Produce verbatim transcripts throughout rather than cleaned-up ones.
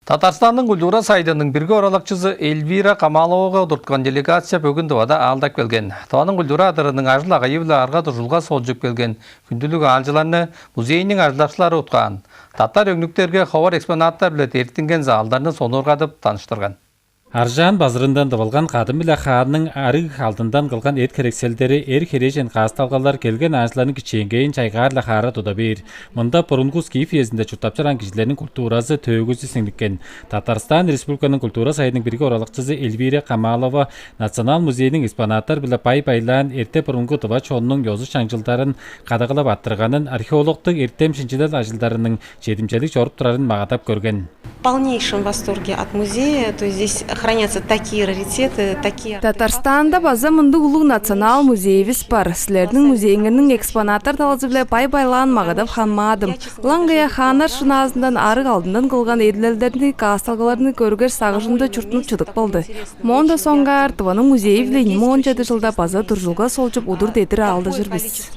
Татарстанның культура сайдының бирги оралакчызы Эльвира Камаловага удурткан делегация бөгүн Тывада аалдап келген. Тываның культура адырының ажыл-агайы-биле арга-дуржулга солчуп келген хүндүлүг аалчыларны музейниң ажылдакчылары уткаан. Татар өңнүктерге ховар экспонаттар-биле дерттинген залдарны сонуургадып таныштырган. Аржаан базырындан тывылган кадын-биле хаанның арыг алдындан кылган эт-херекселдери, эр-херээжен каасталгалар келген аалчыларның кичээнгейин чайгаар-ла хаара туда бээр. Мында бурунгу скиф үезинде чурттап чораан кижилерниң культуразы, төөгүзү сиңниккен. Татарстан Республиканың культура сайының бирги оралакчызы Эльвира Камалова Национал музейниң экспонаттар-биле бай-байлаан эрте-бурунгу тыва чоннуң ёзу-чаңчылдарын кадагалап арттырганын, археологтуг эртем-шинчилел ажылдарының чедимчелиг чоруп турарын магадап көрген. В полнейшем восторге от музея, то есть здесь хранятся такие раритеты, такие артефакты. Татарстанда база мындыг улуг национал музейивис бар. Силерниң музейиңерниң экспонаттар талазы-биле бай-байлаан магадап ханмаадым. Ылаңгыя хааннар шынаазындан арыг алдындан кылган эдилелдерни, каасталгаларны көргеш, сагыжымда чурттунуп чыдып калды. Моон-даа соңгаар Тываның музейи-биле ийи муң он чеди чылда база дуржулга солчуп, удур-дедир аалдажыр бис.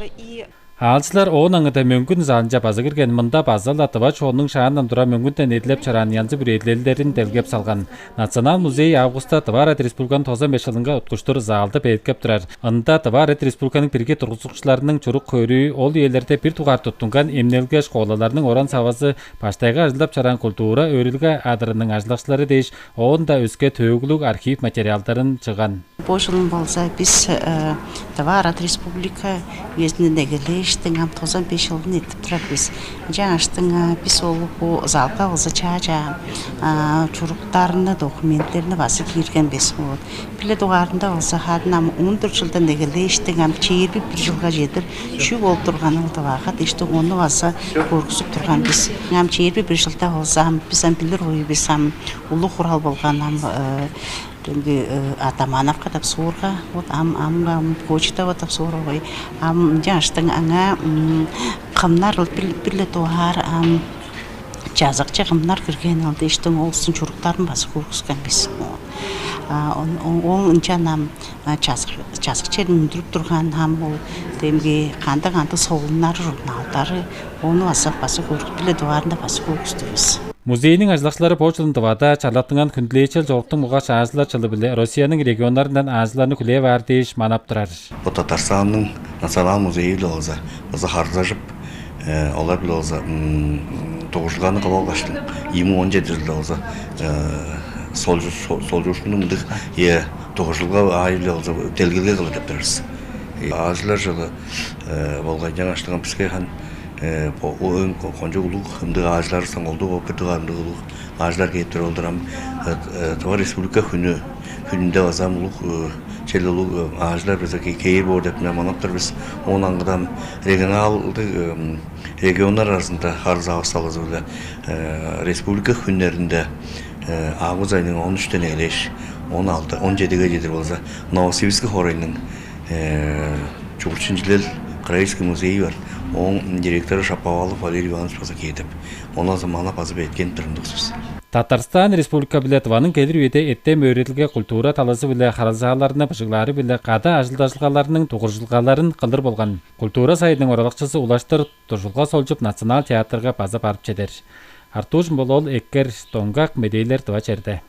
Аалчылар оон аңгыда мөңгүн залынче база кирген. Мында база-ла тыва чоннуң шаандан тура мөңгүнден эдилеп чораан янзы-бүрү эдилелдерин делгеп салган. Национал музей августта Тыва Арат Республиканың тозан беш чылынга уткуштур залды белеткеп турар. Ында Тыва Арат Республиканың бирги тургузукчуларының чурук-хөрүү, ол үелерде бир дугаар туттунган эмнелге школаларының оран-савазы, баштайгы ажылдап чораан культура, өөредилге адырының ажылдакчылары дээш, оон-даа өске төөгүлүг архив материалдарын чыгган. Бо чылын болза бис, э, Тыва Арат Республика үезинден эгелээштиң ам тозан беш чылын эртип турар бис. Ынчангаштың, а, бис ол бо залга болза чаа-чаа, а, чуруктарны, документтерни база киирген бис. Вот. Бир-ле дугаарында болза харын ам он дөрт чылдан эгелээштиң ам чээрби бир чылга чедир чүү болуп турганын ол Тывага дээштиң ону база көргүзүп турган бис. Ам чээрби бир чылда болза ам бис ам билир уй бис ам улуг хурал болган ам, э, демги, э, Атамановка деп суурга, вот ам, ам, ам Кочетова деп суурга, ам ынчангаштың аңаа, м, кымнар ол бир, бир-ле дугаар ам чазакчы кымнар кирген ол дээштиң ол улустуң чуруктарын база көргүскен бис. А, он, он, ол ынчан ам, а, чазак, чазак черин үндүрүп турган ам ол демги кандыг-кандыг солуннары, журналдары, ону база, база көргүс-, бир-ле дугаарында база көргүстүвүс. Музейниң ажылдакчылары бо чылын Тывада чарлаттынган хүндүлээчел чоруктуң болгаш аалчылар чылы-биле Россияның регионнарындан аалчыларны хүлээп аар дээш манап турар. Бо Татарстанның Национал музейи-биле болза, база харылзажып, э, олар-биле болза, м, дугуржулганы кылып алгаштың, ийи муң он чеди чылда болза, э, солчу-, со-, солчуушкуннуң мындыг, э, дугуржулга аайы-биле болза делгелге кылыр деп турар бис. Э, аалчылар чылы, э, болгай, ынчангаштың биске хан, э, бо, о, өң ко-, кончуг улуг ындыг аалчыларывыстың колдуу болуп, бир дугаар ындыг улуг аалчылар кээп турар болдур ам, э, э, Тыва Республика хүнү, хүнүнде база ам улуг, э, черле улуг, э, аалчылар база ке-, кээр боор деп мынча манап тур бис. Оон аңгыда ам регионалдыг, эм, регионнар аразында харылзаавыс талазы-биле, э, республика хүннеринде, э, август айының он үштен эгелээш, он алты, он чедиге чедир болза, Новосибирск хоорайның, э, чуртчунчулел Краеведческий музей бар. Ооң директору Шаповалов Валерий Иванович база кээр деп. Ону база манап, база белеткенип турар ындыг улус бис. Татарстан Республика-биле Тываның келир үеде эртем-өөредилге, культура талазы-биле харылзааларны быжыглаары-биле кады ажылдажылгаларның дугуржулгаларын кылыр болган. Культура сайдының оралакчызы улаштыр дуржулга солчуп, Национал театрга база барып чедер. Артур Шымбал-оол Эккер, Доңгак, Медээлер, Тыва черде.